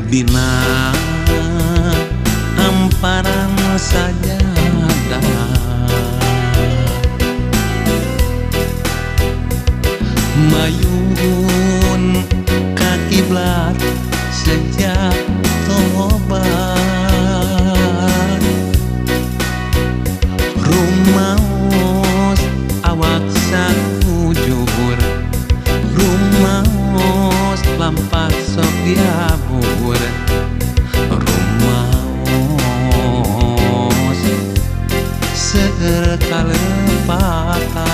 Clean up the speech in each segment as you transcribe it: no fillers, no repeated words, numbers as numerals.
Dina hamparan sajadah mayun ka kiblat sejak tobat rumaos awak sakujur rumaos lampah sok diabur rumaos seueur kalepatan.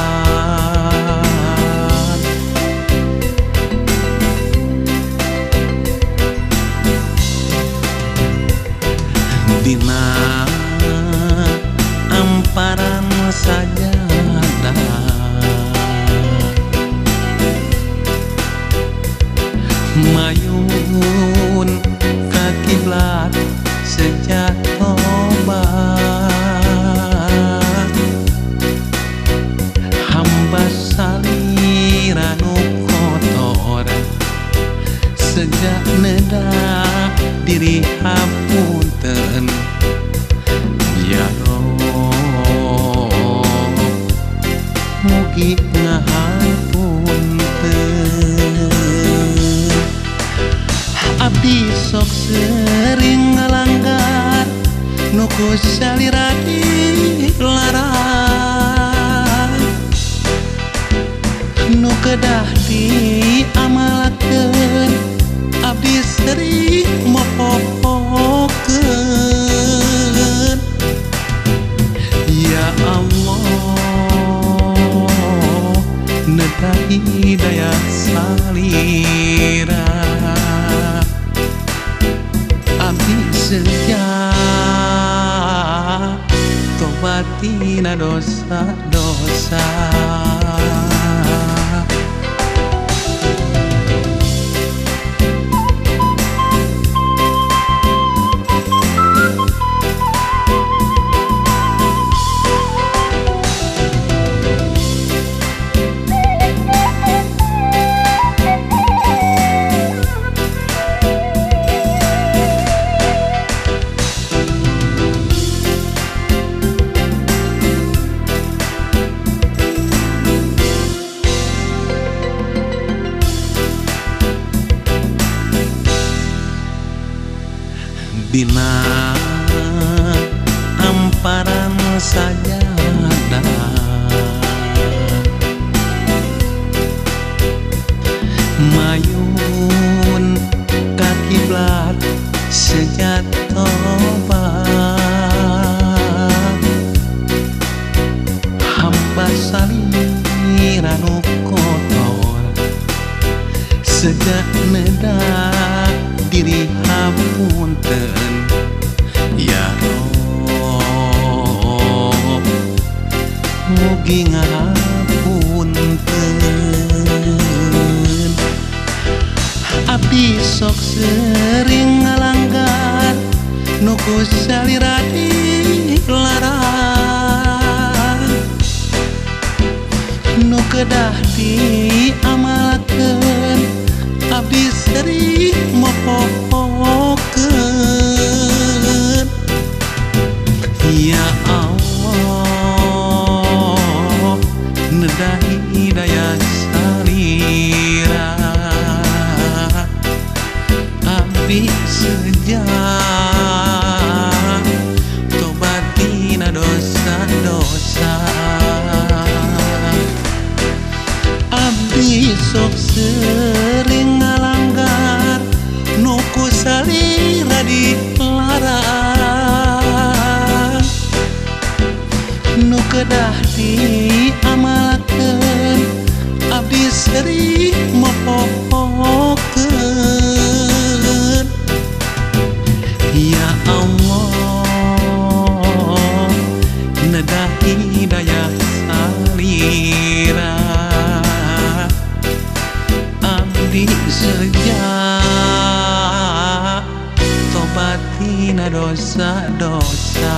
Dina hamparan sajadah mayun ka kiblat sejak tobat hamba salira nu kotor sejak neda diri hapunten ya Rob mugi ngahapunten. Abdi sok sering ngalanggar nu ku salira dilarang nu kedah diamalkeun abdi sering mopopokeun. Ya Allah neta hidayah salira abdi sejak tobat tina dosa-dosa. Dina hamparan sajadah mayun ka kiblat sejak tobat hamba salira nu kotor sejak neda diri hapunten ya Rob mugi ngahapunten. Abdi sok sering ngalanggar nu ku salira dilarang nu kedah diamalkeun abdi sering mopopokeun. Ya Allah neda hidayah salira abdi sejak tobat tina dosa-dosa. Abdi sok sering ngalanggar nu ku salira dilarang nu kedah diamalkeun abdi sering mopopokeun. Ya Allah neda hidayah salira abdi sejak tobat tina dosa-dosa.